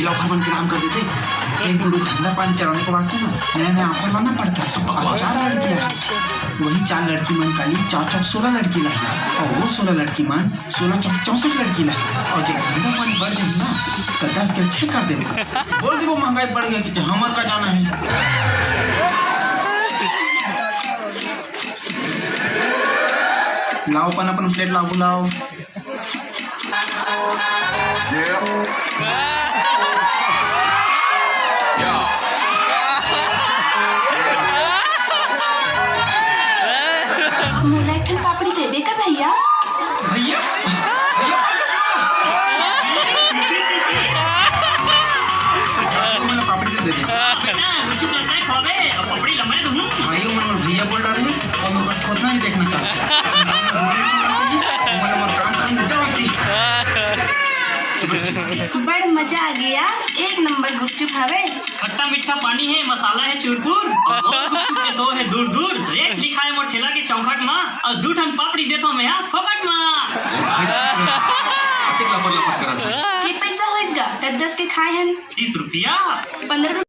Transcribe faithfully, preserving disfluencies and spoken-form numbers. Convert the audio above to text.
लौफर मन के नाम कर देते। एक गुरु धंधा पानी चलाने के वास्ते ना नया नया ऑफर लाना पड़ता। और चार लड़कियां हैं, वही चार लड़की मन का लिए चार चार सोलह लड़की लाए, और वो सोलह लड़की मन सोलह चौक चौसठ लड़की लाए। और जब धंधा पानी बढ़ जाए ना, तो दस के छह कर देबो। बोल देबो महंगाई बढ़ गया कि हमर का जाना है। लाओ अपन अपन प्लेट लाओ, बुलाओ। मोला एक ठन पापड़ी देबे का भैया? भैया, भैया, मोला पापड़ी दे दे। बेटा, गुपचुप लगता है खावे, अब पापड़ी लम्बा है तुम। भाइयों, मैं भैया बोल रहा है, और मैं बस उतना ही देखना चाहता हूँ। मोला मोर काम करने जाओ जी। बड़ मजा आ गया, एक नंबर गुपचुप हवे। खट्टा मीठा पानी है, मसाला है चुरपुर, और मोर गुपचुप के सो है दूर दूर। रेट लिखा है मोर ठेला के चौखट मा, और दू ठन पापड़ी देथो मैं हा फोकट मा। अतेक लपर लपर करत हस। के पैसा होइस गा? दस दस के खाए हन। तीस रुपया। पंद्रह